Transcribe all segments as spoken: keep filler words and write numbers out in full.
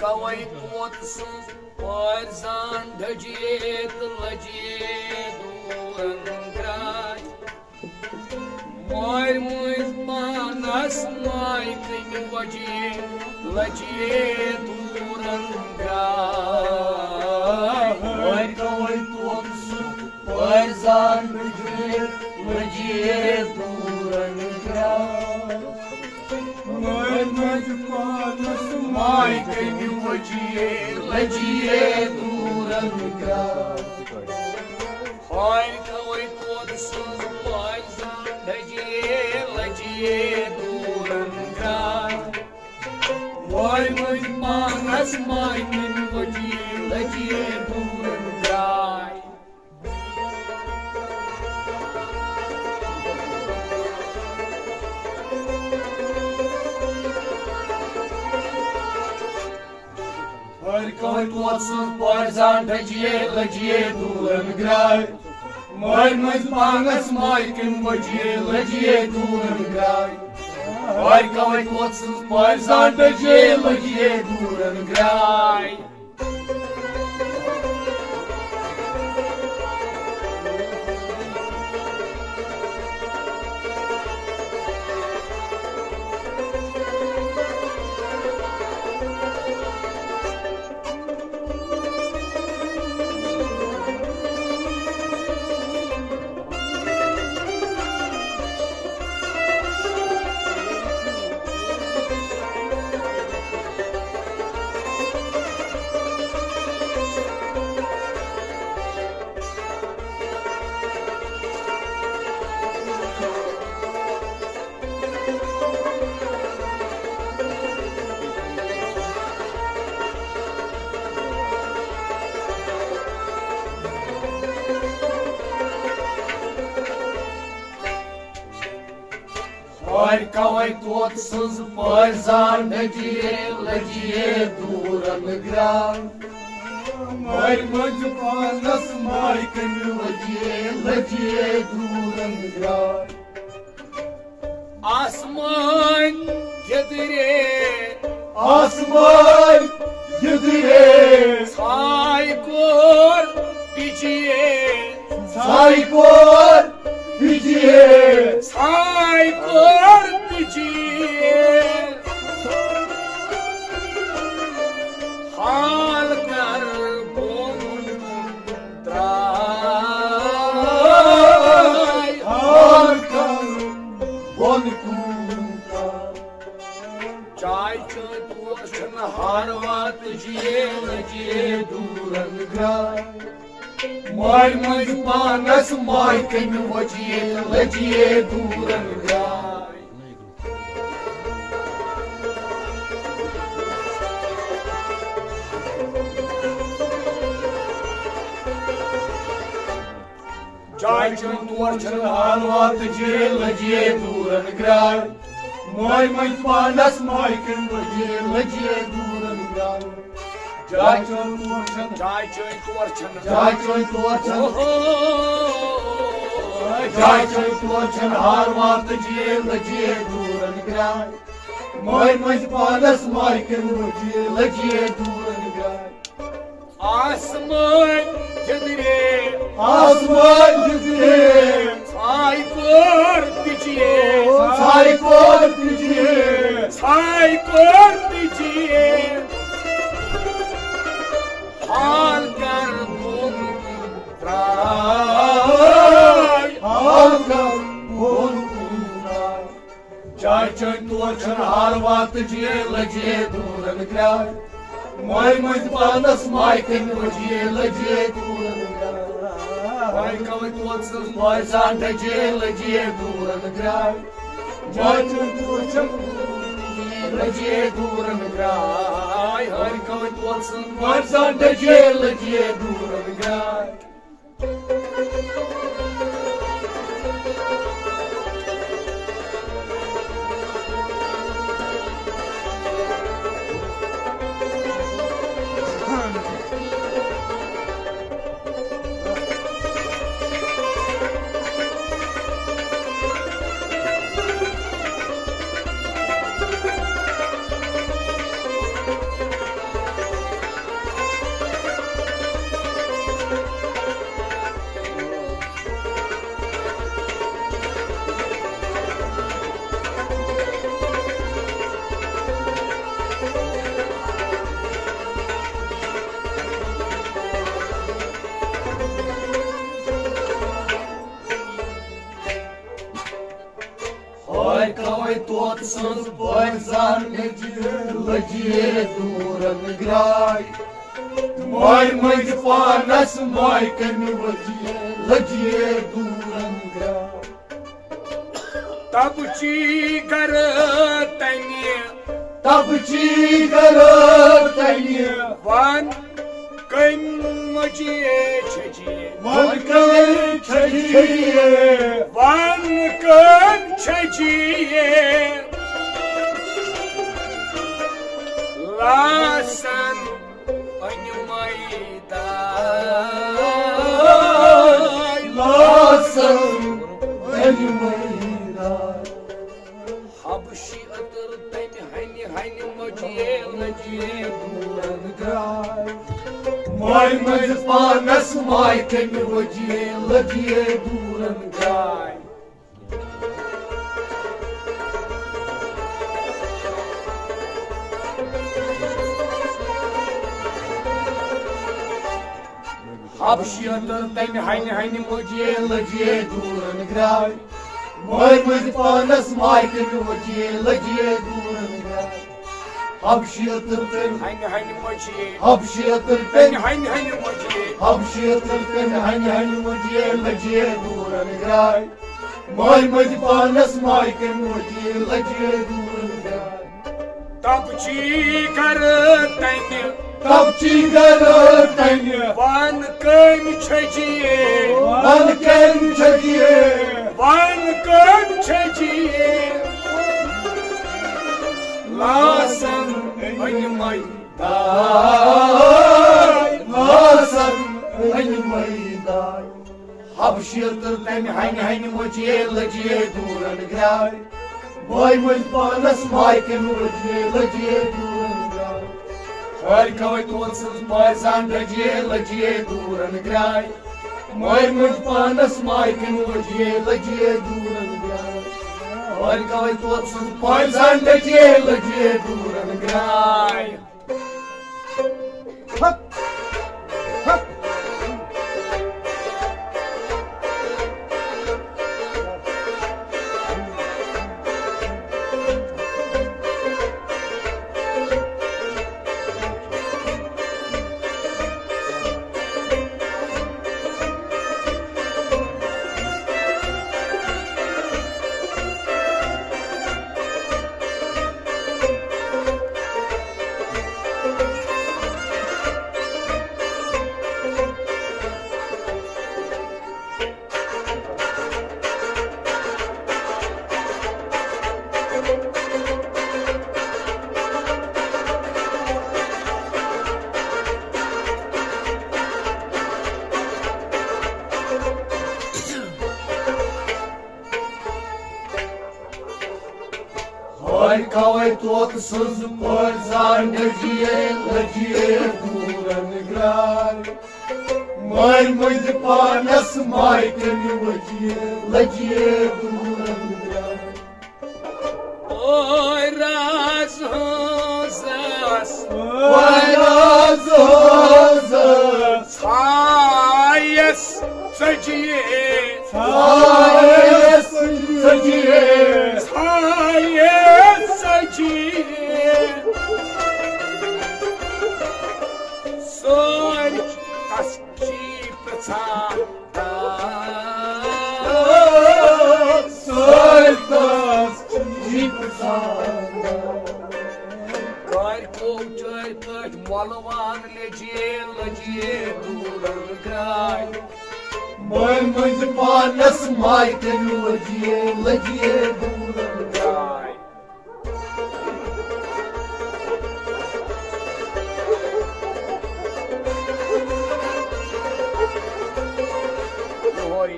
کوے کوت سٕنٛز پٲرۍ زان ڈھجے تہٕ لجے دوٗرن درٛاے۔ مارِ مٔنٛزۍ پانس ماے کٔمہِ وجے لجے دوٗرن درٛاے۔ مارِ کوے کوت سٕنٛز پٲرۍ زان ڈھجے لجے دوٗرن درٛاے۔ مارِ مٔنٛزۍ پانس ماے کٔمہِ وجے لجے دوٗرن درٛاے۔ ہارِ کوے کوت سٕنٛز پٲرۍ زان ڈھجے لجے دوٗرن درٛاے۔ مارِ مٔنٛزۍ پانس ماے کٔمہِ وجے لجے دوٗرن درٛاے۔ ہر کانٛہہ ووت سٕنٛز پٲرۍ زان ڈھجے لجے دوٗرن درٛاے۔ مارِ مٔنٛزۍ پانس ماے کٔمہِ وجے لجے دوٗرن درٛاے۔ ہر کانٛہہ ووت سٕنٛز پٲرۍ زان ڈھجے لجے دوٗرن درٛاے۔ ہارِ کوے کوت سٕنٛز پٲرۍ زان ڈھجے لجے دوٗرن درٛاے۔ مارِ مٔنٛزۍ پانس ماے کٔمہِ وجے لجے دوٗرن درٛاے۔ آسمان جدرے، آسمان جدرے، ساے کور بجے، ساے کور بجے، ساے کور بجے۔ حال کر بون ترٛاے، حال کر بون کُن ترٛاے۔ چاے چٲنۍ تور چھَنہٕ ہار واتہٕ جے لجے دوٗرن درٛاے۔ مارِ مٔنٛزۍ پانس ماے کٔمہِ وجے لجے دوٗرن درٛاے۔ چاے چٲنۍ تور چھَنہٕ ہار واتہٕ جے لجے دوٗرن درٛاے۔ مارِ مٔنٛزۍ پانس ماے کٔمہِ وجے لجے دوٗرن درٛاے۔ چاے چٲنۍ تور چھَنہٕ، چاے چٲنۍ تور چھَنہٕ، چاے چٲنۍ تور چھَنہٕ، اوہو۔ چاے چٲنۍ تور چھَنہٕ ہار واتہٕ جے لجے دوٗرن درٛاے۔ مارِ مٔنٛزۍ پانس ماے کٔمہِ وجے لجے دوٗرن درٛاے۔ آسمان جدرے، آسمان جدرے، ساے کور بجے، ساے کور بجے، ساے کور بجے۔ حال کر بون کُن ترٛاے، حال کر بون کُن ترٛاے۔ چاے چٲنۍ تور چھَنہٕ ہار واتہٕ جے لجے دوٗرن درٛاے۔ مارِ مٔنٛزۍ پانس ماے کٔمہِ وجے لجے دوٗرن درٛاے۔ ہارِ کوے کوت سٕنٛز پٲرۍ زان ڈھجے لجے دوٗرن درٛاے۔ چاے چٲنۍ تور چھَنہٕ لجے دوٗرن درٛاے۔ ہارِ کوے کوت سٕنٛز پٲرۍ زان ڈھجے لجے دوٗرن درٛاے۔ سٕنٛز پٲرۍ زان لٔجے، لٔجے دوٗرن گراے۔ ماے مٔنٛزۍ پانس ماے کمہِ وجے، لٔجے دوٗرن گراے۔ تبچی گرٕ تنہِ، تبچی گرٕ تنہِ، وَن کٔمۍ مٔجیے چھٔجیے، وَن کٔمۍ چھٔجیے، وَن کٔمۍ چھٔجیے۔ لاسن أنۍ مٲے داے۔ لاسن أنۍ مٲے داے۔ حبشی عطر تمہِ ہنہِ ہنہِ مٔجیے، لٔجیے دوٗرن گراے۔ ماے مٔنٛزۍ پانس ماے کمہِ وجے، لٔجیے دوٗرن گراے۔ حبشی عطر تمہِ ہنہِ ہنہِ مٔجیے، لٔجیے دوٗرن گراے۔ ماے مٔنٛزۍ پانس ماے کمہِ وجے، لٔجیے دوٗرن گراے۔ حبشی عطر تمہِ ہنہِ ہنہِ مٔجیے، حبشی عطر تمہِ تمہِ ہنہِ ہنہِ مٔجیے۔ حبشی عطر تمہِ ہنہِ ہنہِ مٔجیے، لٔجیے دوٗرن گراے۔ ماے مٔنٛزۍ پانس ماے کمہِ وجے، لٔجیے دوٗرن گراے۔ تبچی گرٕ تنہِ، تبچی گرٕ تنہِ، وَن کٔمۍ چھٔجیے، وَن کٔمۍ چھٔجیے، وَن کٔمۍ چھٔجیے۔ لاسن أنۍ مٲے داے، لاسن أنۍ مٲے داے۔ حبشی عطر تمہِ ہنہِ ہنہِ مٔجیے، لٔجیے دوٗرن گراے۔ ماے مٔنٛزۍ پانس ماے کمہِ وجے، لٔجیے دوٗرن گراے۔ ہٲرۍ کوے طوطہٕ سٕنٛز پٲرۍ زان ڈجیے، لٔجیے دوٗرن گراے۔ ماے مٔنٛزۍ پانس ماے کمہِ وجے، لٔجیے دوٗرن گراے۔ ہٲرۍ کوے طوطہٕ سٕنٛز پٲرۍ زان ڈجیے، لٔجیے دوٗرن گراے۔ ہٲرۍ کوے طوطہٕ سٕنٛز پٲرۍ زان ڈجیے، لٔجیے دوٗرن گراے۔ ماے مٔنٛزۍ پانس ماے کمہِ وجے، لٔجیے دوٗرن گراے۔ اوے راز ہٲنزس، اوے راز ہٲنزس، ژھایس ژٔجیے، ژھایس ژٔجیے، ژھایس ژٔجیے۔ سٲرۍ تس چھی پرژھان، سٲرۍ تس چھی پرژھان۔ کارِ کو چٲرۍ پٲٹھۍ مۄلوان، لٔجیے، لٔجیے دوٗرن گراے۔ مٲلۍ مٔنٛزۍ پانس ماے کٔرِو لٔجیے، لٔجیے دوٗرن گراے۔ یِہوٚے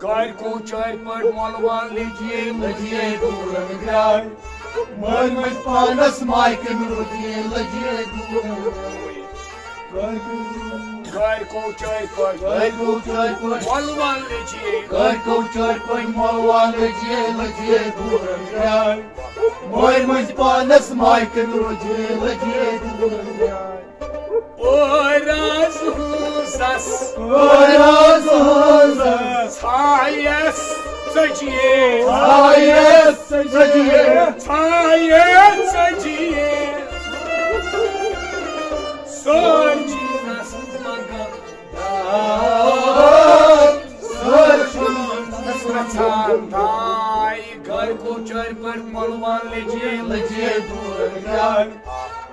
کارِ کو چٲرۍ پٲٹھۍ مۄلوان، لٔجیے، لٔجیے دوٗرن گراے۔ مٲلۍ مٔنٛزۍ پانس ماے کٔرِو لٔجیے، لٔجیے دوٗرن گراے۔ کارِ کو چٲرۍ پٲٹھۍ، کارِ کو چٲرۍ پٲٹھۍ مۄلوان، لٔجیے، کارِ کو چٲرۍ پٲٹھۍ مۄلوان، لٔجیے، لٔجیے دوٗرن گراے۔ مٲلۍ مٔنٛزۍ پانس ماے کٔرِو لٔجیے، لٔجیے دوٗرن گراے۔ پٲراز ہٕنٛزس، پٲراز ہٕنٛزس ژھایس ژتجی، ژھایس ژتجی، ژھایس ژتجی، سٲرجی نسل مگر دار، سٲرجی نسل مگر دار۔ گھر کو چار پر پلوان لجیے، لجیے دور گار۔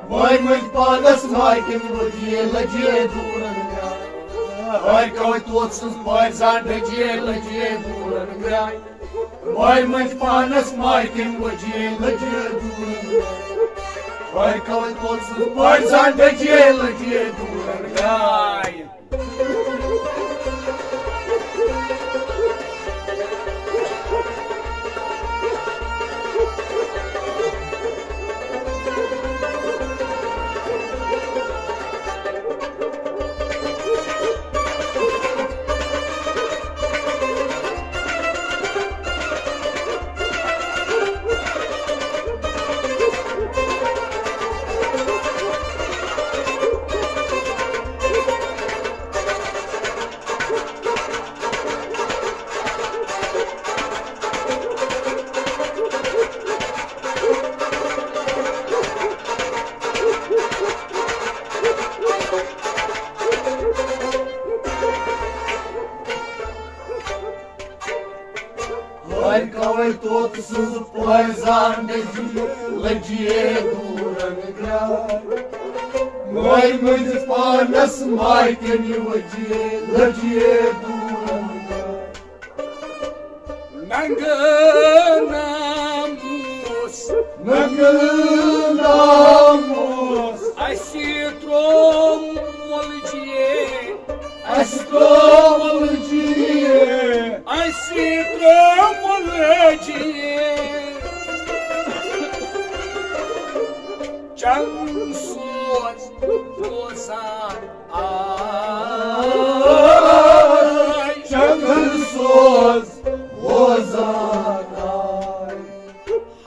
وای مٔنٛزۍ پانس ماے کِنۍ لٔجیے، لٔجیے دوٗرن گرٛاے۔ وای کوے توت سٕنٛز پٲرۍ زان ڈٔجیے، لٔجیے دوٗرن گرٛاے۔ وای مٔنٛزۍ پانس ماے کِنۍ لٔجیے، لٔجیے دوٗرن گرٛاے۔ وای کوے توت سٕنٛز پٲرۍ زان ڈٔجیے، لٔجیے دوٗرن گرٛاے۔ ہر کوے توت سٕنٛز پٲرۍ زان ڈٔجی، لٔجیے دوٗرن گرٛاے۔ مٲرۍ مٔنٛزۍ پانس ماے کِنۍ وجیے، لٔجیے دوٗرن گرٛاے۔ ننگہٕ ناموس۔ ننگہٕ ناموس۔ اَسہِ ترٛوو مۄلجہِ۔ اَسہِ ترٛوو مۄلجہِ۔ اَسہِ ترٛوو مۄلجہِ۔ چنٛد سوز بوزان۔ آے۔ چنٛد سوز بوزان آے۔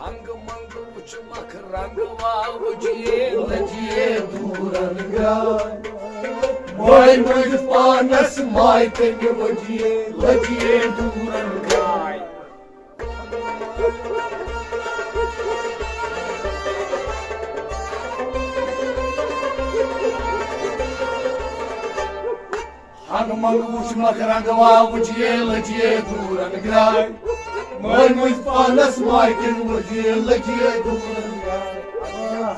ہنٛگہٕ منٛگہٕ وُچھمکھ رنٛگہٕ واوجیے، لٔجیے دوٗرن گرٛاے۔ مٲرۍ مٔنٛزۍ پانس ماے تٔمۍ وجیے، لٔجیے دوٗرن گرٛاے۔ ہنٛگہٕ منٛگہٕ وُچھمکھ رنٛگہٕ واوجیے، لٔجیے دوٗرن گرٛاے۔ مٲرۍ مٔنٛزۍ پانس ماے کِنۍ وجیے، لٔجیے دوٗرن گرٛاے۔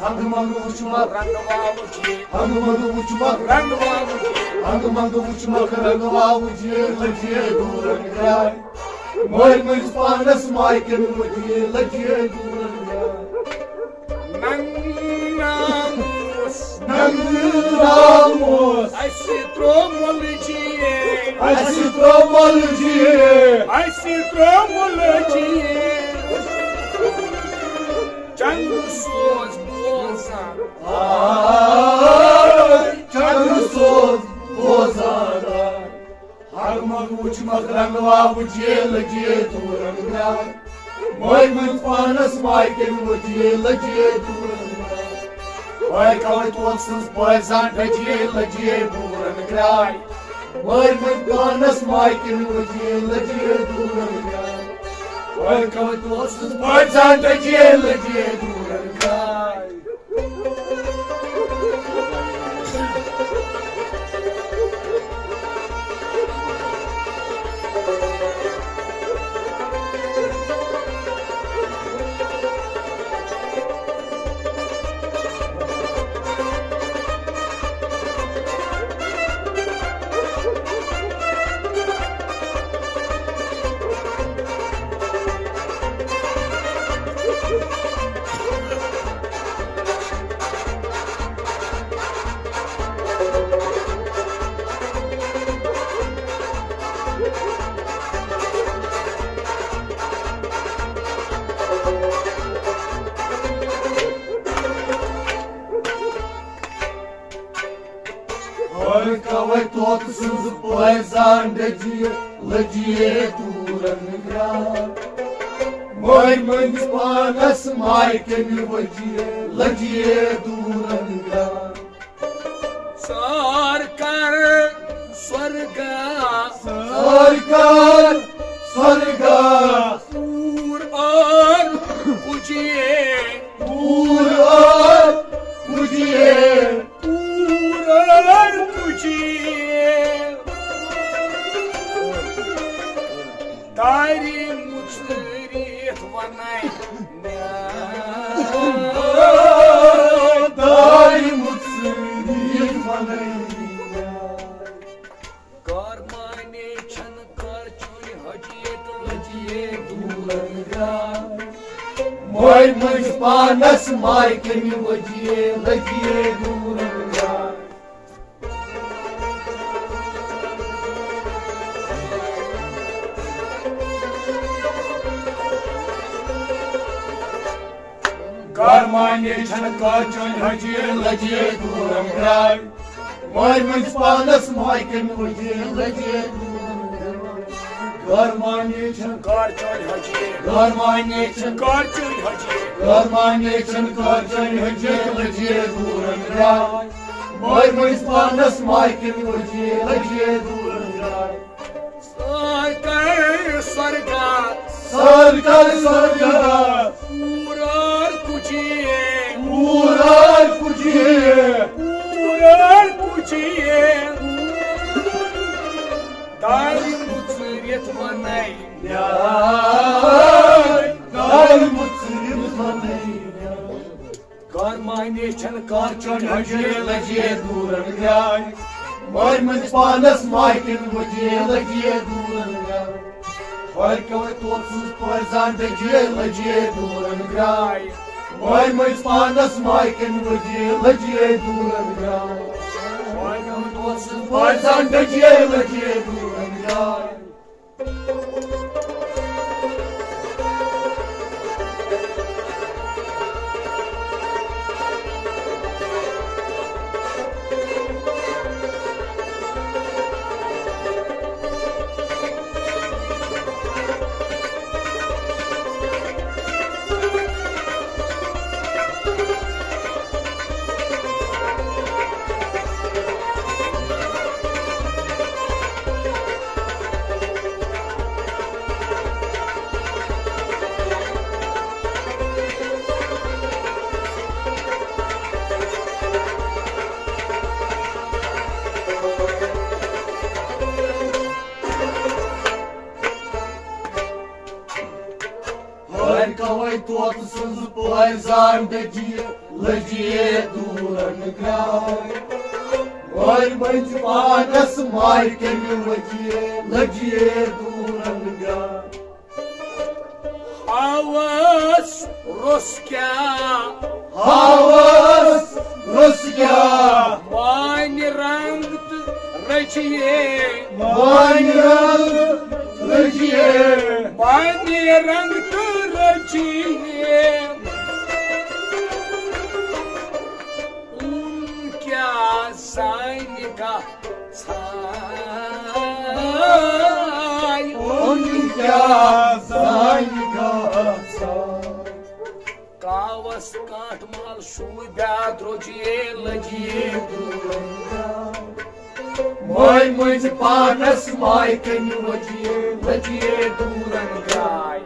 ہنٛگہٕ منٛگہٕ وُچھمکھ رنٛگہٕ واوجیے۔ ہنٛگہٕ منٛگہٕ وُچھمکھ رنٛگہٕ واوجیے۔ ہنٛگہٕ منٛگہٕ وُچھمکھ رنٛگہٕ واوجیے، لٔجیے دوٗرن گرٛاے۔ مٲرۍ مٔنٛزۍ پانس ماے کِنۍ وجیے، لٔجیے دوٗرن گرٛاے۔ ننٛگ ناموس۔ ننٛگ ناموس۔ اَسہِ ترٛوو مۄلجہِ۔ اَسہِ ترٛوو مۄلجہِ۔ اَسہِ ترٛوو مۄلجہِ۔ چنٛد سوز بوزان۔ آے، چنٛد سوز بوزان آے۔ ہر منٛگ وُچھمکھ رنٛگہٕ واوجیے، لٔجیے دوٗرن گرٛاے۔ مٲرۍ مٔنٛزۍ پانس ماے کِنۍ وجیے، لٔجیے دوٗرن گرٛاے۔ وٲے کوے توت سٕنٛز پٲرۍ زان ڈٔجیے، لٔجیے دوٗرن گرٛاے۔ مٲرۍ مٔنٛزۍ پانس ماے کِنۍ وجیے، لٔجیے دوٗرن گرٛاے۔ وٲے کوے توت سٕنٛز پٲرۍ زان ڈٔجیے، لٔجیے دوٗرن گرٛاے۔ ہر کوے توت سٕنٛز پٲرۍ زان ڈٔجیے، لٔجیے دوٗرن گرٛاے۔ مٲرۍ مٔنٛزۍ پانس ماے کَمہِ وجیے، لٔجیے دوٗرن گرٛاے۔ سرکار سورگا۔ سرکار سورگا۔ چیٖز دارِ مُژرِتھ وَنَے مےٚ۔ دارِ مُژرِتھ وَنَے مےٚ۔ کار مانے چھَنہٕ کار چٲنۍ حجیت لٔجیے دوٗرَن گرٛاے۔ مٲلۍ مٔنٛزۍ پانَس ماے کَمہِ وجیے لٔجیے دوٗرَن گرٛاے۔ گرمانی چھن کاچن حجی لجی دورم گراے۔ ماے منز پانس ماے کن وجی لجی دورم گراے۔ گرمانی چھن کاچن حجی۔ گرمانی چھن کاچن حجی۔ گرمانی چھن کاچن حجی لجی دورم گراے۔ ماے منز پانس ماے کن وجی لجی دورم گراے۔ سرکار سرکار۔ سرکار سرکار۔ پورار کجی۔ پورار کجی۔ پورار کجی۔ دارِ مُژرِتھ وَنَے۔ دارِ مُژرِتھ وَنَے۔ کار معنی چھن کار چن حجی لجی دورن گراے۔ ماے منز پانس ماے کن وجی لجی دورن گراے۔ ہر کوئی توت سوز پرزان دجی لجی دورن گراے۔ ماے منز پانس ماے کن وجی لجی دورن گراے۔ ہر کوئی توت سوز پرزان دجی لجی دورن گراے۔ ہر کوے توت سٕنٛز پٲرۍ زان دٔجیے، لٔجیے دوٗرن گرٛاے۔ مٲلۍ مٔنٛزۍ پانس ماے کمہِ ؤجیے، لٔجیے دوٗرن گرٛاے۔ ہاوس روٚس کیٛاہ؟ ہاوس روٚس کیٛاہ؟ وانہِ رنٛگ تہٕ رٔچھِیے۔ وانہِ رنٛگ رٔچھِیے۔ وانہِ رنٛگ تہٕ رٔچھِیے۔ اوٚن کیٛاہ زانہِ کانٛہہ ژھاے؟ اوٚن کیٛاہ زانہِ کانٛہہ ژھاے؟ کاوس کانٛٹھ مال شوٗبیا درٛوجے لٔجیے دوٗرن گرٛاے۔ مٲلۍ مٔنٛزۍ پانس ماے کمہِ وجیے لٔجیے دوٗرن گرٛاے۔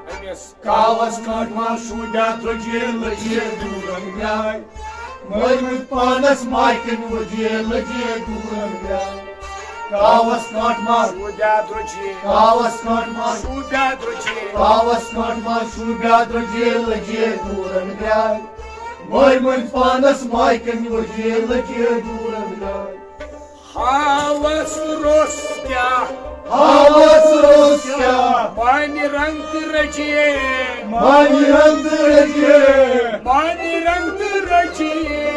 أمِس کاوس کانٛٹھ مال شوٗبیا درٛوجے لٔجیے دوٗرن گرٛاے۔ مٲلۍ مٔنٛزۍ پانس ماے کمہِ وجیے لٔجیے دوٗرن گرٛاے۔ کاوس کانٛٹھ مال شوٗبیا درٛوجے۔ کاوس کانٛٹھ مال شوٗبیا درٛوجے۔ کاوس کانٛٹھ مال شوٗبیا درٛوجے لٔجیے دوٗرن گرٛاے۔ مٲلۍ مٔنٛزۍ پانس ماے کمہِ وجیے لٔجیے دوٗرن گرٛاے۔ ہاوس روٚس کیٛاہ؟ ہاوس روٚس کیٛاہ؟ مانہِ رنٛگ تہٕ رٔجیے۔ مانہِ رنٛگ تہٕ رٔجیے۔ مانہِ رنٛگ تہٕ رٔجیے۔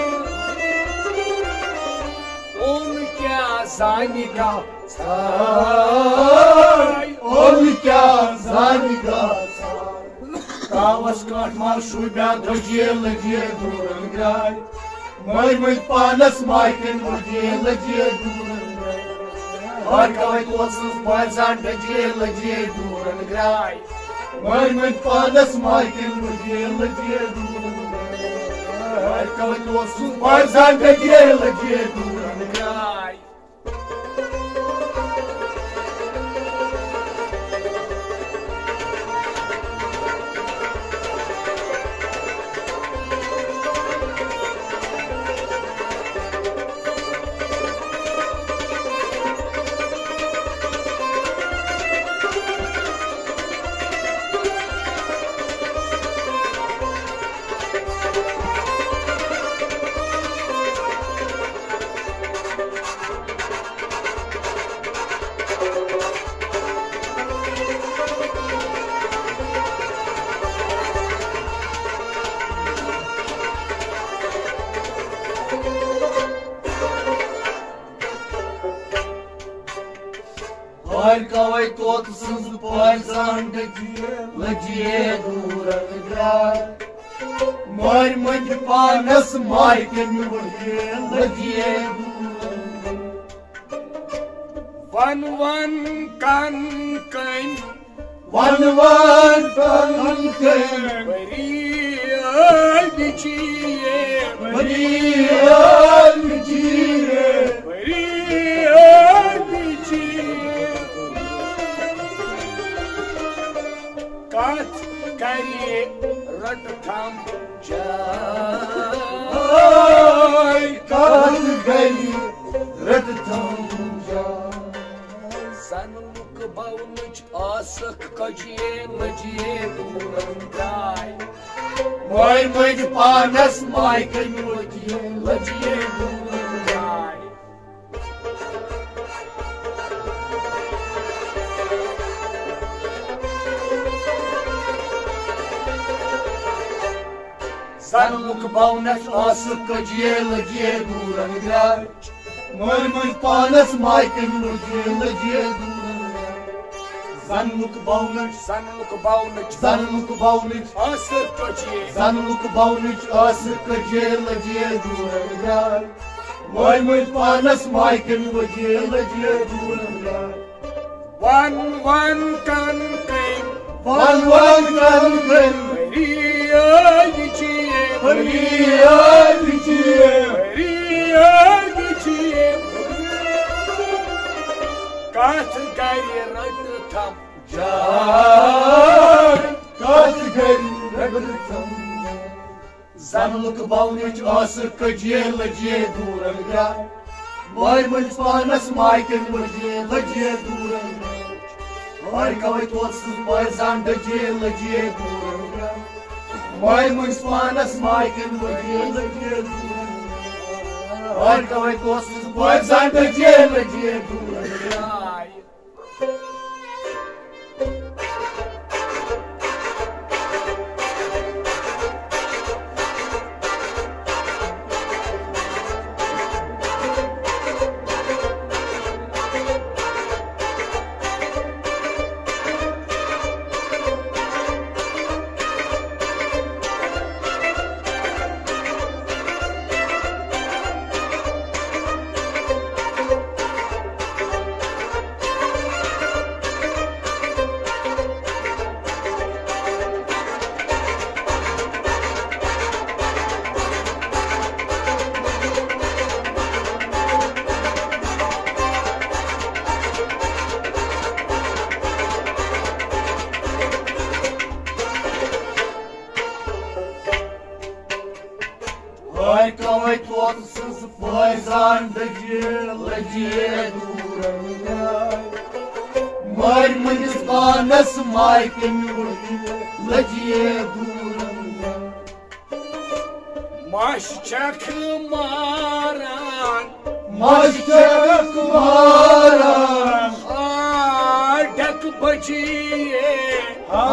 اوٚن کیٛاہ زانہِ کانٛہہ ژھاے؟ اوٚن کیٛاہ زانہِ کانٛہہ ژھاے؟ کاوس کانٛٹھ مال شوٗبیا درٛوجے لٔجیے دوٗرن گرٛاے۔ مٲلۍ مٔنٛزۍ پانس ماے کمہِ وجیے لٔجیے دوٗرن گرٛاے۔ ہر کوے توت سٕنٛز پٲرۍ زان دٔجیے لٔجیے دوٗرن گرٛاے۔ مٲلۍ مٔنٛزۍ پانس ماے کمہِ وجیے لٔجیے دوٗرن گرٛاے۔ ہر کوے توت سٕنٛز پٲرۍ زان دٔجیے لٔجیے دوٗرن گرٛاے۔ پارِ کوے طوطہٕ سٕنٛز پارِ زان ڈٔجے، لٔجے دوٗرن درٛاے۔ مٲرۍ مٔنٛدۍ پانس مایہِ کٔمۍ ؤجے، لٔجے دوٗرن۔ وَن وَن کَن کٔمۍ، وَن وَن کَن کٔمۍ، فریاد چیے، فریاد چیے، فریاد چیے۔ کَتھ کَرِ رَٹہٕ تھم جاے، کَتھ کَرِ رَٹہٕ تھم جاے۔ زَن لُکھ بونٕچ ٲسٕکھ کٔجے، لٔجے دوٗرن درٛاے۔ مٲرۍ مٔنٛزۍ پانس مایہِ کٔمۍ ؤجے، لٔجے دوٗرن درٛاے۔ زَن لُکھ بونٕچ ٲسٕکھ کٔجے، لٔجے دوٗرن درٛاے۔ مٲرۍ مٔنٛزۍ پانس مایہِ کٔمۍ ؤجے، لٔجے دوٗرن۔ زَن لُکھ بونٕچ، زَن لُکھ بونٕچ، زَن لُکھ بونٕچ ٲسٕکھ کٔجے، زَن لُکھ بونٕچ ٲسٕکھ کٔجے، لٔجے دوٗرن درٛاے۔ مٲرۍ مٔنٛزۍ پانس مایہِ کٔمۍ ؤجے، لٔجے دوٗرن درٛاے۔ وَن وَن کَن کٔمۍ، وَن وَن کَن کٔمۍ، فریاد چیے، فریاد چیے، فریاد چیے۔ کَتھ گَرِ رَٹہٕ تھم جاے، کَتھ گَرِ رَٹہٕ تھم جاے۔ زَن لُکھ بونٕچ ٲسٕکھ کٔجے، لٔجے دوٗرن درٛاے۔ مٲرۍ مٔنٛزۍ پانس مایہِ کٔمۍ ؤجے، لٔجے دوٗرن درٛاے۔ مٲرۍ کوے طوطہٕ سٕنٛز پارِ زان ڈٔجے، لٔجے دوٗرن درٛاے۔ مٲرۍ مٔنٛزۍ پانس مایہِ کٔمۍ ؤجے، لٔجے دوٗرن درٛاے۔ مٲرۍ کوے طوطہٕ سٕنٛز پارِ زان ڈٔجے، لٔجے دوٗرن درٛاے۔ ہاے کوے طوطہٕ سٕنٛز پٲرۍ زان ڈٔجے، لٔجے دوٗرن جاے۔ مٲرۍ مٔنٛزِس پانس مایہِ کٔمۍ وٕچھِ، لٔجے دوٗرن جاے۔ مَش چھَکھ ماران، مَش چھَکھ ماران۔ ہا ڈَکہٕ بَجیے، ہا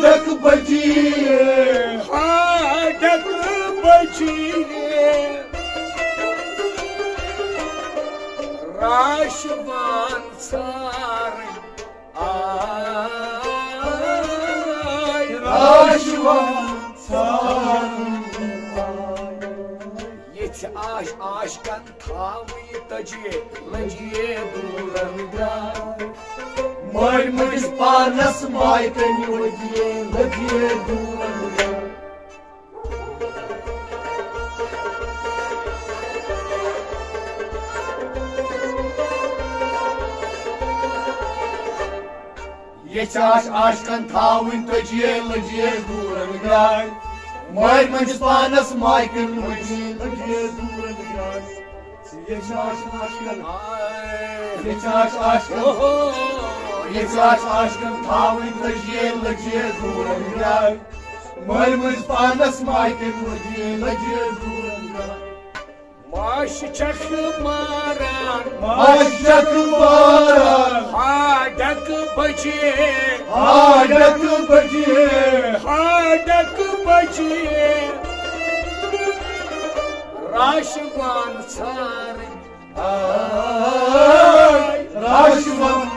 ڈَکہٕ بَجیے، ہا ڈَکہٕ بَجیے۔ راشوان ژھارٕنۍ آے، راشوان ژھارٕنۍ آے۔ ییٚژھِ آش عاشقن تھاوٕنۍ تٔجے، لٔجے دوٗرن درٛاے۔ مٲرۍ مٔنٛزِس پانس مایہِ کٔمۍ ؤجے، لٔجے دوٗرن درٛاے۔ ییٚژھِ آش عاشقن تھاوٕنۍ تٔجے، لٔجے دوٗرن درٛاے۔ مٲرۍ مٔنٛزِس پانس مایہِ کٔمۍ ؤجے، لٔجے دوٗرن درٛاے۔ ییٚژھِ آش عاشقن، ییٚژھِ آش عاشقن، ییٚژھِ آش عاشقن تھاوٕنۍ تٔجے، لٔجے دوٗرن درٛاے۔ مٲرۍ مٔنٛزۍ پانس مایہِ کٔمۍ ؤجے، لٔجے دوٗرن درٛاے۔ مَش چھَکھ ماران، مَش چھَکھ ماران۔ ہا ڈَکہٕ بَجیے، ہا ڈَکہٕ بَجیے، ہا ڈَکہٕ بَجیے۔ راشوان ژھارٕنۍ آے، راشوان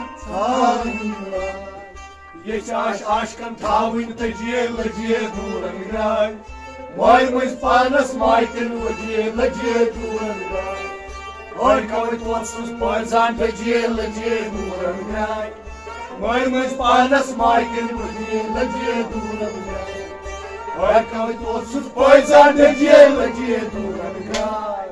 چاش عاشقن تھاوٕنۍ تجیے لجیے دوٗرن گراے۔ ماے مٔنٛزۍ پانس ماے کٔنۍ وجیے لجیے دوٗرن گراے۔ ہٲرۍ کوے توت سٕنٛز پٲرزان تجیے لجیے دوٗرن گراے۔ ماے مٔنٛزۍ پانس ماے کٔنۍ وجیے لجیے دوٗرن گراے۔ ہٲرۍ کوے توت سٕنٛز پٲرزان تجیے لجیے دوٗرن گراے۔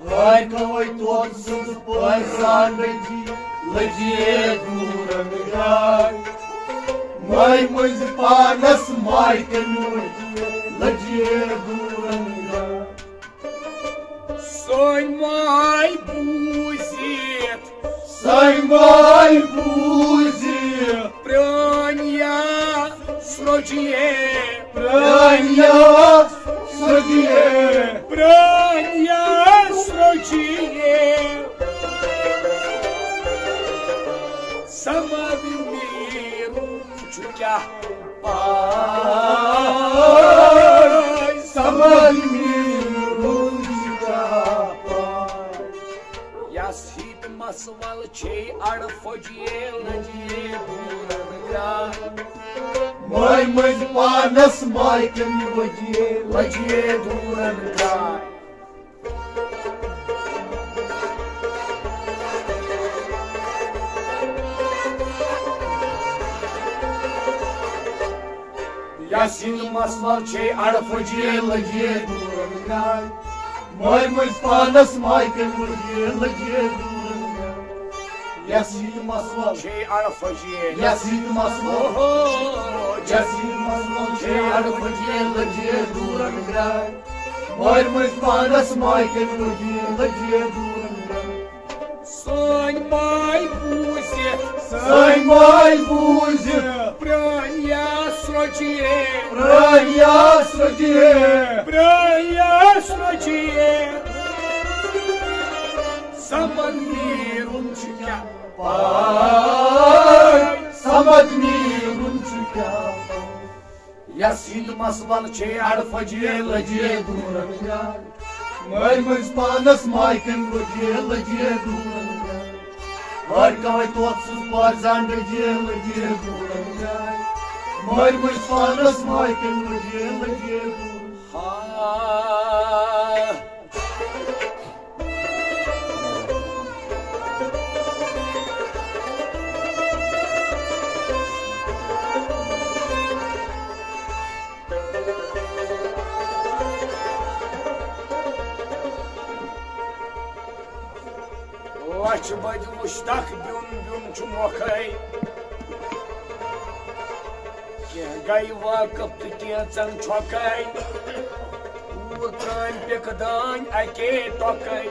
ہٲرۍ کوے توت سٕنٛز پٲرزان لجی، لجیے دوٗرن گراے۔ ماے مٔنٛزۍ پانس ماے کٔنۍ وجی، لجیے دوٗرن گراے۔ سٲنۍ ماے بوٗزِتھ، سٲنۍ ماے بوٗزِتھ، پرٛٲنۍ یا سرٛوجیے، پرٛٲنۍ یا سرٛوجیے، پرٛٲنۍ یا سرٛوجیے۔ سمد میٖرُن چھُ کیٛاہ پاے؟ سمد میٖرُن چھُ کیٛاہ پاے؟ یس ہیت مسول چھے اڑ فوجیے لجیے دوٗرن گراے۔ ماے مٔنٛزۍ پانس ماے کٔنۍ وجیے لجیے دوٗرن گراے۔ یس ہیت مسول چھے اڑ فوجیے لجیے دوٗرن گراے۔ ماے مٔنٛزۍ پانس ماے کٔنۍ وجیے لجیے دوٗرن گراے۔ یس ہیت مسول چھے اڑ فوجیے، یس ہیت مسول، اوہو، یس ہیت مسول چھے اڑ فوجیے لجیے دوٗرن گراے۔ ماے مٔنٛزۍ پانس ماے کٔنۍ وجیے لجیے دوٗرن گراے۔ سٲنۍ ماے بوٗزِتھ، سٲنۍ ماے بوٗزِتھ، پرٛٲنۍ یا سرٛوجیے، پرٛٲنۍ یا سرٛوجیے، پرٛٲنۍ یا سرٛوجیے۔ سمد میٖرُن چھُ کیٛاہ پاے؟ سمد میٖرُن چھُ کیٛاہ پاے؟ یس ہیت مسول چھے اڑ فوجیے لجیے دوٗرن گراے۔ ماے مٔنٛزۍ پانس ماے کٔنۍ وجیے لجیے دوٗرن گراے۔ ہٲرۍ کوے توت سٕنٛز پٲرزان لجیے لجیے دوٗرن گراے۔ ماے مٔنٛزۍ پانس ماے کٔنۍ وجیے لجیے دوٗرن۔ ہا۔ لچھ بجہِ وُشتکھ بیوٚن بیوٚن چھُ مۄکھَے۔ کینٛہہ گٔے واقف تہٕ کینٛژن چھۄکَے۔ اوٗر ترٛامہِ پِکہٕ دانہِ اَکے ٹۄکَے۔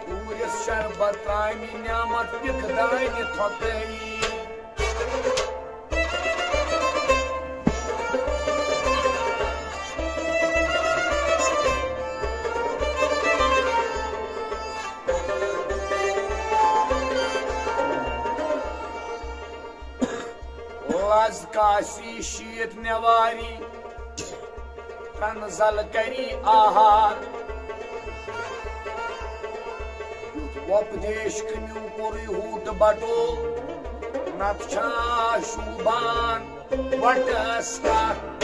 اوٗرِس شربت ترٛامہِ نعمت پِکہٕ دانہِ تھۄکَے۔ لز کاسی شیٖت نٮ۪واری، تنزل کری آہار۔ یُتھ وۄپدیش کٔمیو کوٚرُے ہوٗٹ بٹول، نتہٕ چھا شوٗبان وٹس کتھ۔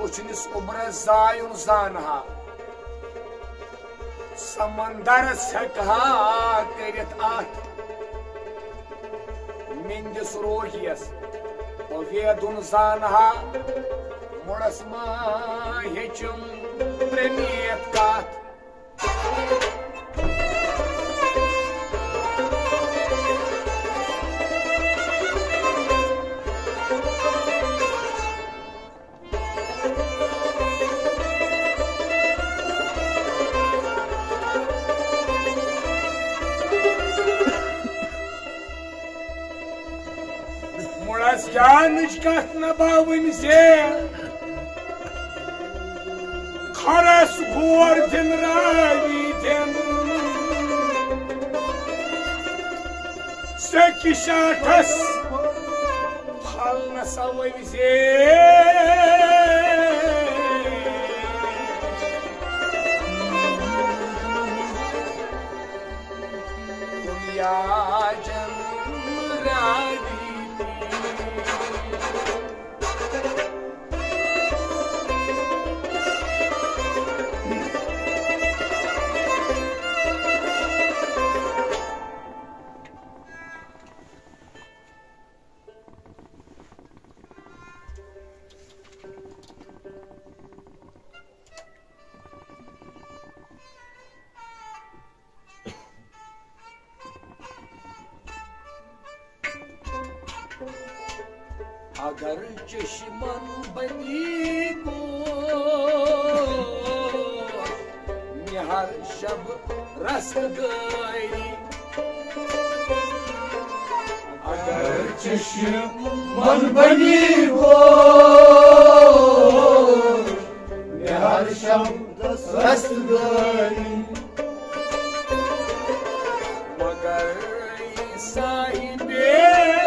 دٔچھنِس اوٚبرس زایُن زانہا، سمندرس ہٮ۪کہٕ ہا کٔرِتھ اتھ۔ ہٕنٛدِس روحیس۔ ویدُن زانہا مُڑس ما ہیٚچِم پرٛنیتھ کتھ۔ مُڑس جانٕچ کتھ نہ باوٕنۍ زِ خرس گور دِن راوی دِن۔ سیٚکہِ شاٹھس پھل نہ سا ؤوۍ زِ دُنیا جن راوی۔ اگر چشمن بنی گوش، نہر شب رست گئی۔ اگر چشمن بنی گوش، نہر شب رست گئی۔ مگر صاحب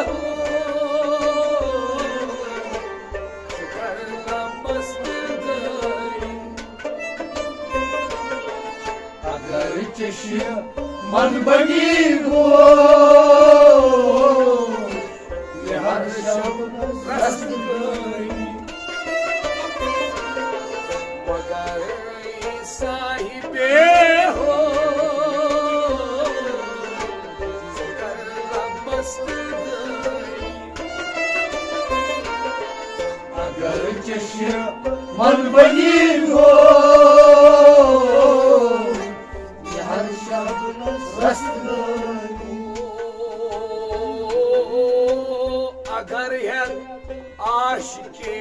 ہوش، کر لمست گئی۔ اگر چشمن بنی گوش، نہر شب رست گئی۔ مگر صاحب ہوش، کر لمست گئی۔ اگر چشمن بنی گوش، نہر شب رست گئی۔ اگر ہیٚکھ عاشقے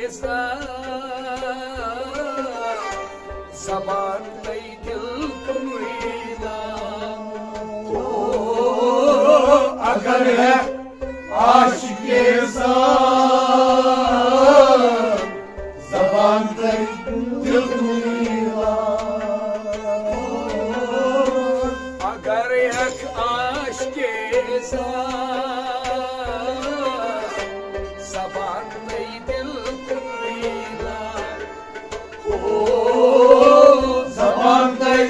زبان تہٕ دل کُنُے لا۔ او، اگر ہیٚکھ عاشقے زبان تہٕ دل کُنُے لا۔ اگر ہیٚکھ عاشقے زبان تہٕ دل کُنُے لا۔ او، زبان تہٕ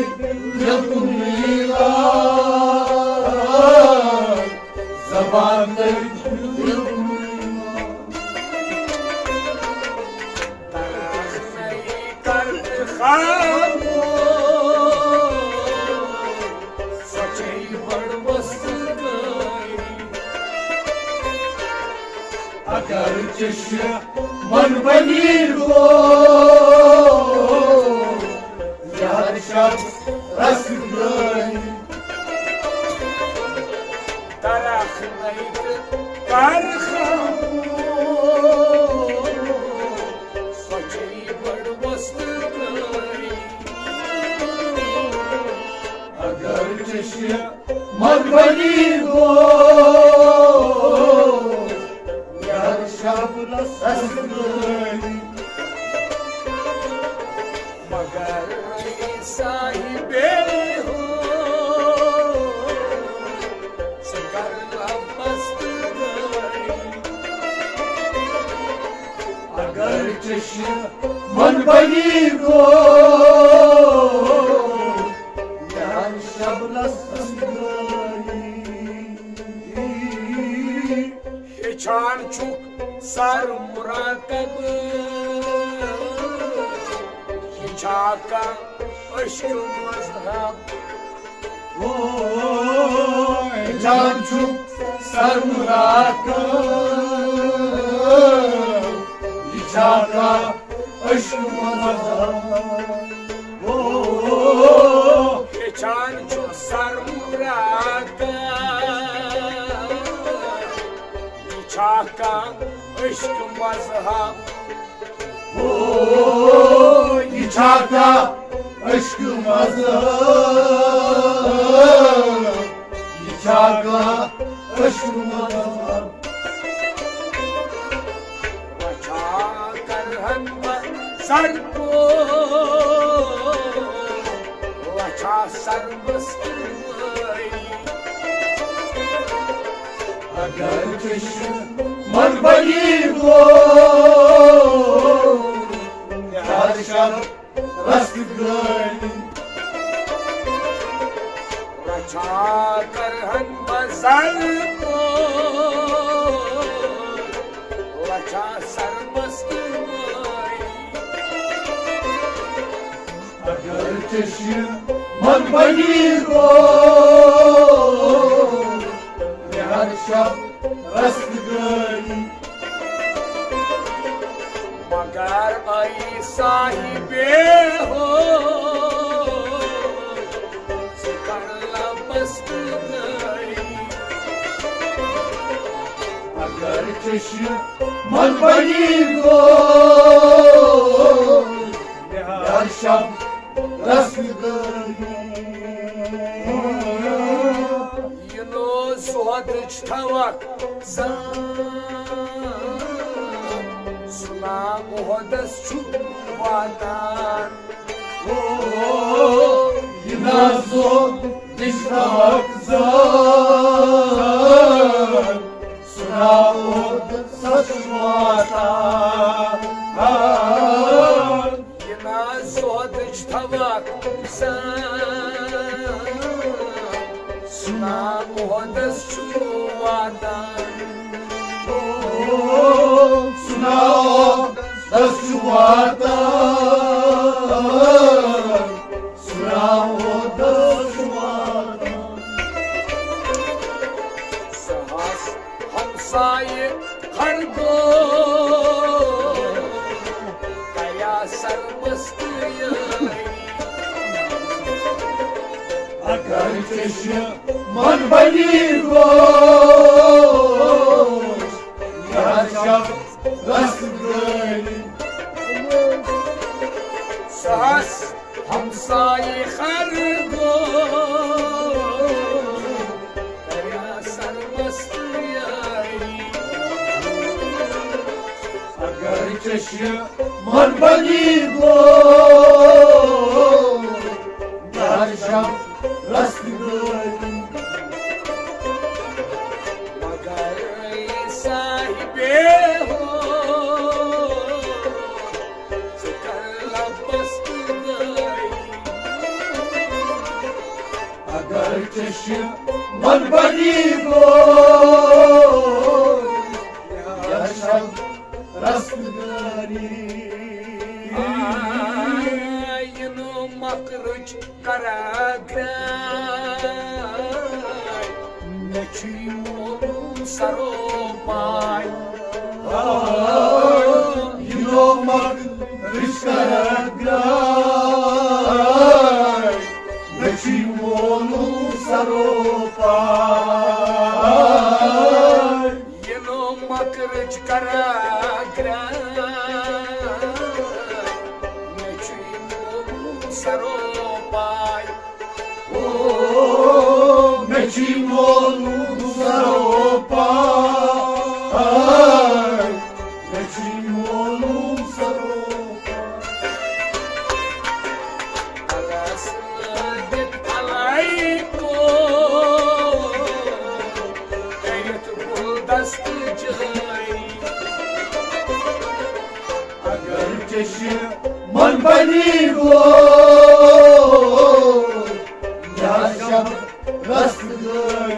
دل کُنُے لا۔ زبان تہٕ دل کُنُے لا۔ ترس نئی کر خاموش، سۄ چھے بٔڑ وسکٲری۔ اگر چشمن بنی گوش، یار شب رست گئی۔ ترس نئی تہٕ کر خاموش، سۄ چھے بٔڑ وسکٲری۔ اگر چشمن بنی گوش، یار شب رست گئی۔ مگر صاحب ہوش، کر لمست گئی۔ اگر چشمن بنی گوش، یار شب رست گئی۔ ہیٚچھان چھُکھ سر مراقبہٕ، یہِ چھا کانٛہہ عشق مذہب؟ او، ہیٚچھان چھُکھ سرمراتن، یہِ چھا کانٛہہ عشق مذہب؟ او، یہِ چھان چھُ سرمراتن، یہِ چھا کانٛہہ عشق مذہب؟ او، یہِ چھا کانٛہہ عشق مذہب؟ یہِ چھا کانٛہہ عشق مذہب؟ وۄنۍ چھا کرہن بہٕ سر کو، وۄنۍ چھا سر بس اگر چشم من بنی گو، یار شب رست گئی۔ رچھا کرہن بزر کو، رچھا سرمست گئی۔ اگر چشم من بنی گو، یار شب رست گئی۔ مگر ای صاحب ہو، ژٕ کر لبس گئی۔ اگر چشم من بنی گو، یار شب رست گئی۔ یہِ نو زُہدٕچ تھوکھ زان، سُہ نا عہدس چھُ واتان۔ او، یہِ نا زُہدٕچ تھوکھ زان، سُہ نا عہدس چھُ واتان۔ یہِ نا زُہدٕچ تھوکھ زان، سُہ نا عہدس چھُ واتان۔ او، سُہ نا عہدس چھُ واتان، سُہ نا عہدس چھُ واتان۔ سہس ہمسایہِ خرگوش کریا سرمستہٕ یٲری۔ اگر چشم من بنی گوش، یار شب رست گئی۔ سہس ہمسایہِ خرگوش کریا سرمستہٕ یٲری۔ اگر چشم من بنی گوش، یار شب رست گئی۔ مگر ای صاحب ہو، ژٕ کر لبس گئی۔ اگر چشم من بنی گوش، یار شب رست گئی۔ آ، یہِ نو مکرٕچ کران گرٛاے، مےٚ چھُ یہِ معلوم سرو پاے۔ آ، یہِ نو مکرٕچ کران گرٛاے، مےٚ چھُ یہِ معلوم سرو پاے۔ یہِ نو مکرٕچ کران گرٛاے، مےٚ چھُ یہِ معلوم سرو پاے۔ او، مےٚ چھُ یہِ معلوم سرو پاے، مےٚ چھُ یہِ معلوم سرو پاے۔ الس لٲگِتھ الاے کو، کٔرِتھ گُلدست جٲری۔ اگر چشم من بنی گوش، یار شب رست گئی۔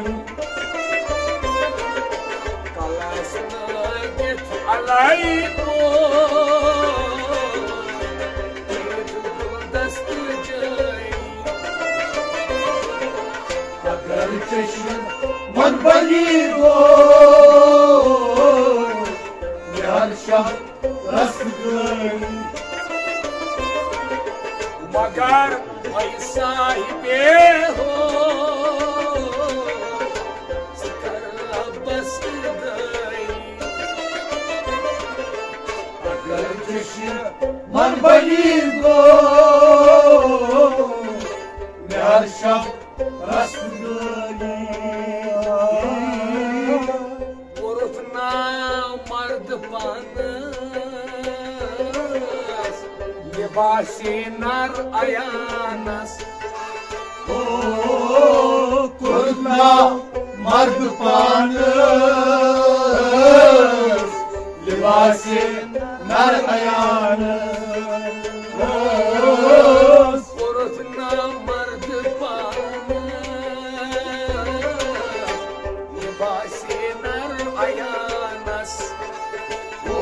کلس لٲگِتھ الاے کو، کٔرِتھ گُلدست جٲری۔ اگر چشم من بنی گو یار شب رستگاری۔ مگر اے صاحبِ ہوش، ژٕ کر ربس دٲری۔ اگر چشم من بنی گو یار شب رستگاری۔ کوٚرُتھ ناو مرد پانس، لباسِ نر عیانس۔ او، کوٚرُتھ ناو مرد پانس، لباسِ نر عیانس۔ کوٚرُتھ ناو مرد پانس، لباسِ نر عیانس۔ او،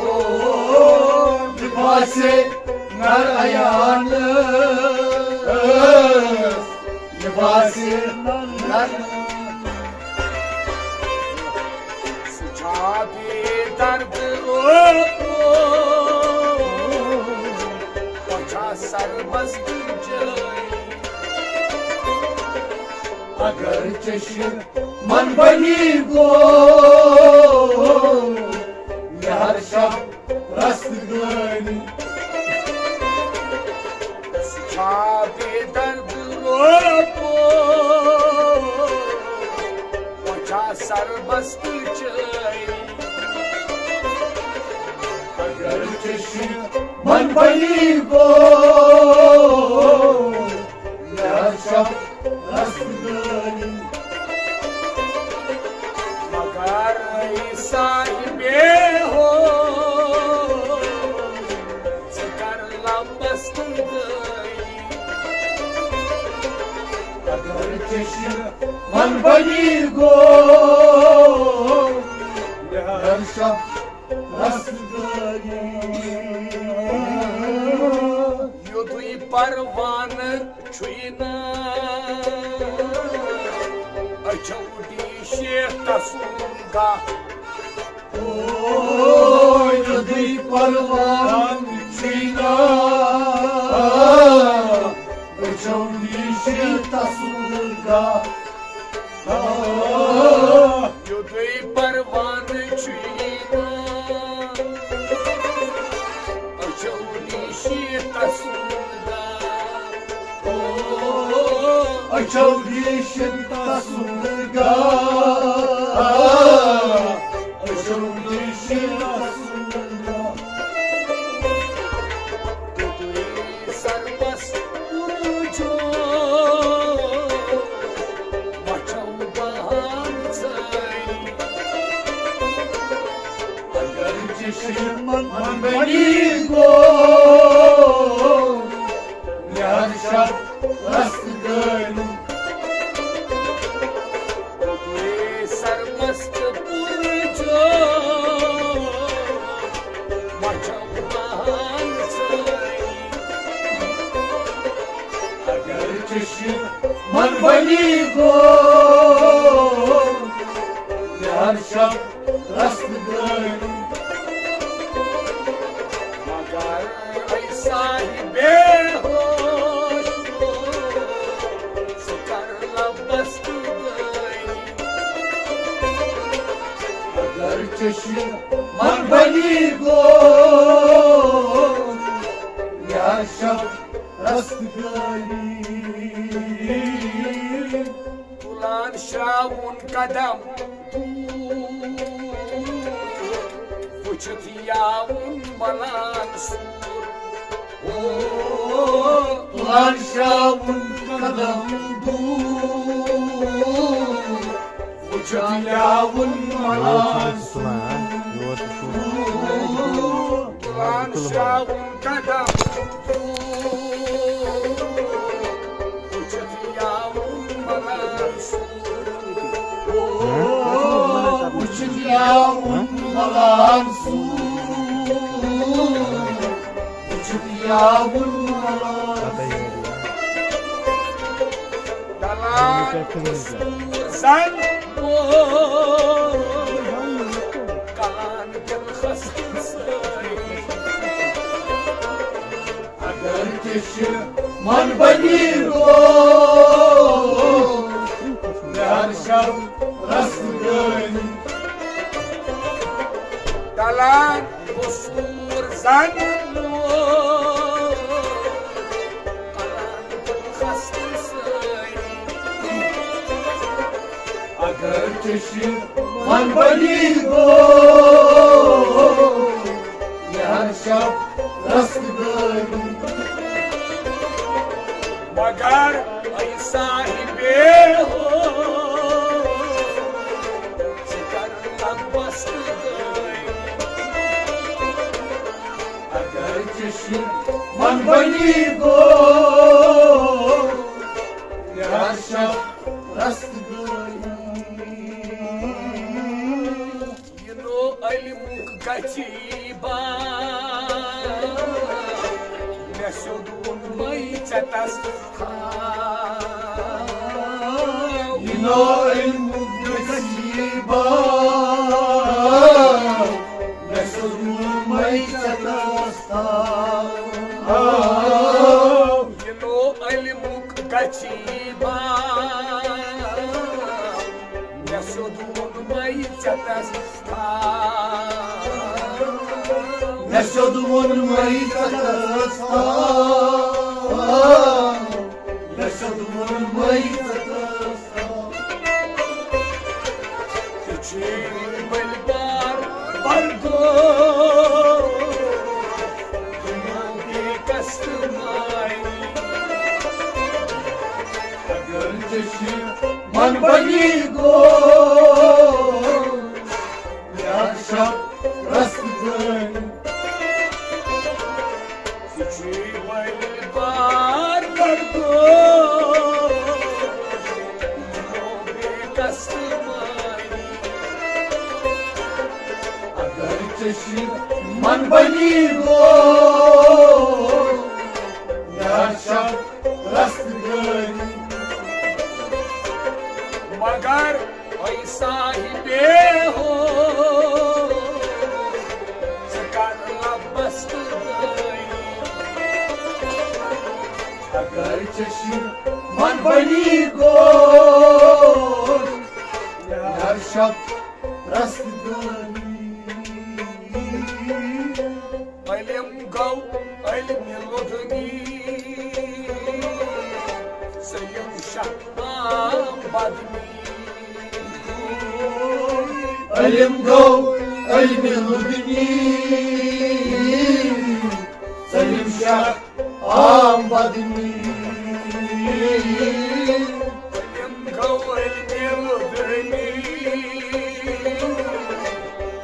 لباسِ نر عیانس، لباسِ نر۔ سُہ چھا بے درد روپو، پوچھا سرمست جٲری۔ اگر چشم من بنی گو یار شب رستگاری۔ سُہ چھا بے درد روپو، پوچھا سرمست جٲری۔ اگر چشم من بنی گو یار شب رستگاری۔ مگر اے صاحبِ ہوش، ژٕ کر لبس دٲری۔ اگر چشم من بنی گو یار شب رستگاری۔ یُتُے پروانہٕ چھُے نہٕ أچھو ڈیٖشہِ تسُنٛد گاہ۔ او، یُتُے پروانہٕ چھُے نہٕ أچھو ڈیٖشہِ تسُنٛد گاہ۔ یُتُے پروانہٕ چھُے نہٕ أچھو ڈیٖشہِ تسُنٛد گاہ۔ او، أچھو ڈیٖشہِ تسُنٛد گاہ۔ أچھو ڈیٖشہِ تسُنٛد گاہ۔ تُہۍ سرمس پوٗرٕ چھُ مچھو بہان سٲری۔ اگر چشم من بنی گو یار شب رستگاری۔ سرمست پوٗرٕ چھُ مچھو بہان سٲری۔ اگر چشم من بنی گو یار شب رستگاری۔ مگر اے صاحبِ ہوش، ژٕ کر لبس دٲری۔ اگر چشم من بنی گو یار شب رستگاری۔ تُلان شراوُن قدم دوٗر، وُچھِتھ یاوُن ولان سوٗر۔ او، تُلان شراوُن قدم دوٗر، وُچھِتھ یاوُن ولان سوٗر۔ تُلان شراوُن قدم دوٗر، وُچھِتھ یاوُن ولان سوٗر۔ او، وُچھِتھ یاوُن ولان سوٗر۔ وُچھِتھ یاوُن ولان سوٗر۔ ڈلان قصوٗر زن کلان دل خستہٕ سٲری۔ اگر تہِ چھِ من بنی گوٚو، یار شب رستگٲری۔ ڈلان دستور زن لوگ، کلان دل خستہٕ سٲری۔ اگر تہِ چھِ من بنی گوٚو، یار شب رستگٲری۔ مگر اے صاحبے ہو، ژٕ کر لبس گٲری۔ اگر چشم من بنی گوٚو، یار شب رستگٲری۔ یہِ نوٚو علمُک گژھی بار، مےٚ سیوٚد ووٚنمَے ژےٚ تس تھاو۔ یہِ نوٚو علمُک گژھی بار، مےٚ سیوٚد ووٚنمَے ژےٚ تس تھاو۔ یہِ نوٚو علمُک گژھی بار، مےٚ سیوٚد ووٚنمَے ژےٚ تس تھاو۔ مےٚ سیوٚد ووٚنمَے ژےٚ تس تھاو۔ مےٚ سیوٚد ووٚنمَے ژےٚ تس تھاو۔ ژےٚ چھُے بٔلۍ بار بردوش، دُنیا بے قصد ماے۔ اگر ژےٚ چھِ من بنی گوٚو، یار شب رستگٲری۔ ژےٚ چھُے بٔلۍ بار بردوش، بے قصد ماے۔ اگر ژےٚ چھِ من بنی گوٚو، یار شب رستگٲری۔ مگر اے صاحبے ہو، ژٕ کر لبس گٲری۔ اگر چشم من بنی گوٚو، یار شب رستگٲری۔ علم گوٚو علمِ لدنی، سلیم شاہ آم بدنی۔ علم گوٚو علمِ لدنی، سلیم شاہ آم بدنی۔ علم گوٚو علمِ لدنی،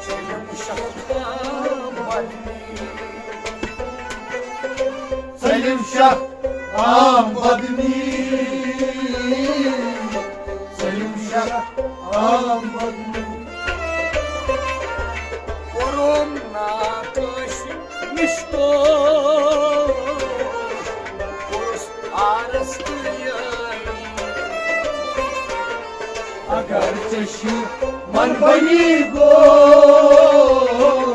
سلیم شاہ آم بدنی۔ سلیم شاہ آم بدنی، سلیم شاہ آم بدنی۔ کوٚرُم نا کٲنٛسہِ نِش تو، کوٚرُس آرس تہٕ یٲری۔ اگر ژےٚ چھِ من بنی گوٚو،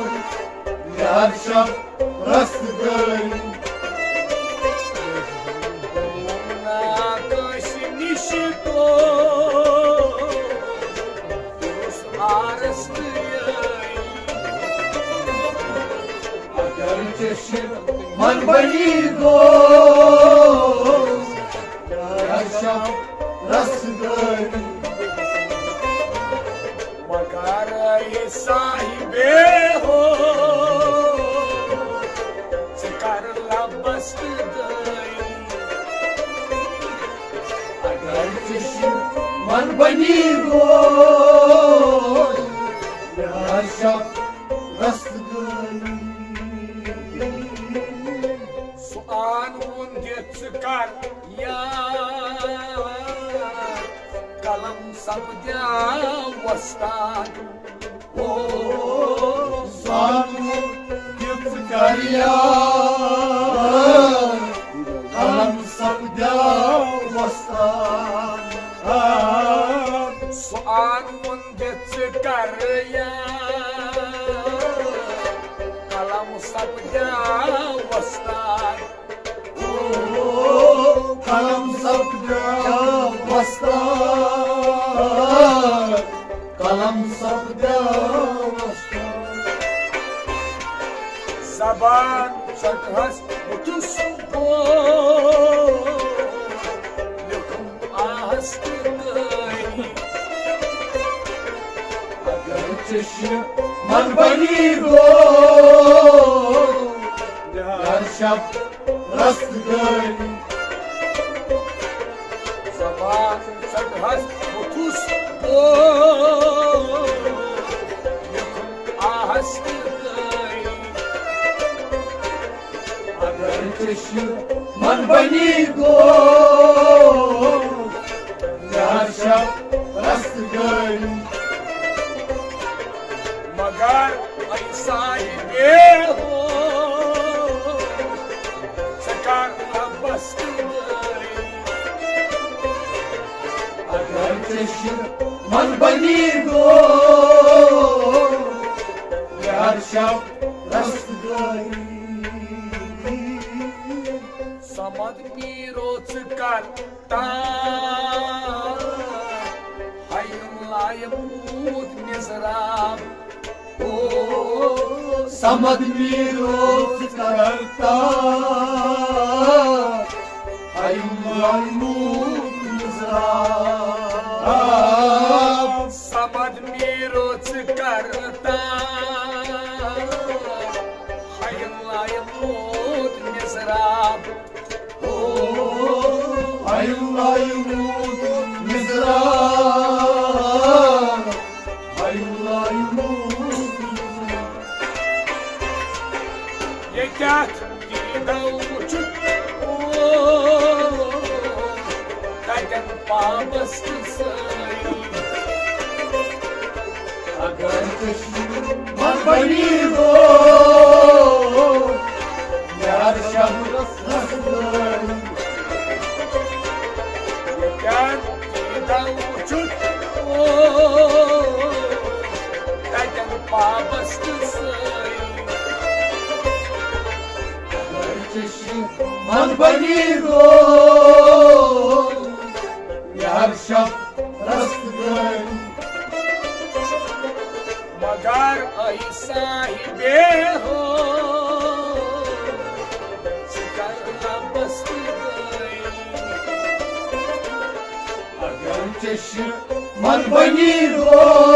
یار شب رستگٲری۔ نا کٲنٛسہِ نِش تو، کوٚرُس آرس تہٕ یٲری۔ اگر ژےٚ چھِ من بنی گوٚو، یار شب رستگٲری۔ مگر اے صاحبے ہو، ژٕ کر لبس گٲری۔ اگر ژےٚ چھِ من بنی گوٚو، یار شب رستگٲری۔ سُہ آن وُن دِتھ ژٕ کر یاد، قلم سپدیا وۄستاد۔ او سُہ آن وُن دِتھ ژٕ کر یاد، قلم سپدیا وۄستاد۔ سُہ آن وُن کر یا قلم سپدیا وستاد۔ او قلم سپدیا وستاد، قلم سپدیا وستاد۔ زبان ژٹہس بُتھس گوٚو لیکھُن آہس تہٕ دٲری۔ اگر چشم من بنی گوٚو یار شب رست گٲری۔ زبان ژٹہس بُتھس گوٚو لیکھُن آہس تہٕ دٲری۔ اگر چشم من بنی گوٚو یار شب رست گٲری۔ مگر اے صاحبے ہو، ژٕ کر لبس تہٕ دٲری۔ اگر چشم من بنی گوٚو یار شب رست گٲری۔ صمد میٖرو ژٕ کر تار، ہیم لایِم اوٗت مِزراب۔ او صمد میٖرو ژٕ کر تار، ہیم لایِم اوٗت مِزراب۔ صمد میٖرو ژٕ کر تار، ہیم لایِم اوٗت مِزراب۔ او ہیم لایِم اوٗت مِزراب، ہیم لایِم اوٗت مِزراب۔ ییٚتٮ۪تھ دیٖدو وُچھُتھ او تتٮ۪ن پابس تہٕ سٲری۔ اگر چشم من بنی گوٚو یار شب رست گٲری۔ ییٚتٮ۪ن دیٖدو وُچھُتھ او تتٮ۪ن پابس تہٕ سٲری۔ اگر چشم من بنی گوٚو یار شب رست گٲری۔ مگر اے صاحبے ہو، ژٕ کر لبس تہٕ دٲری۔ اگر چشم من بنی گوٚو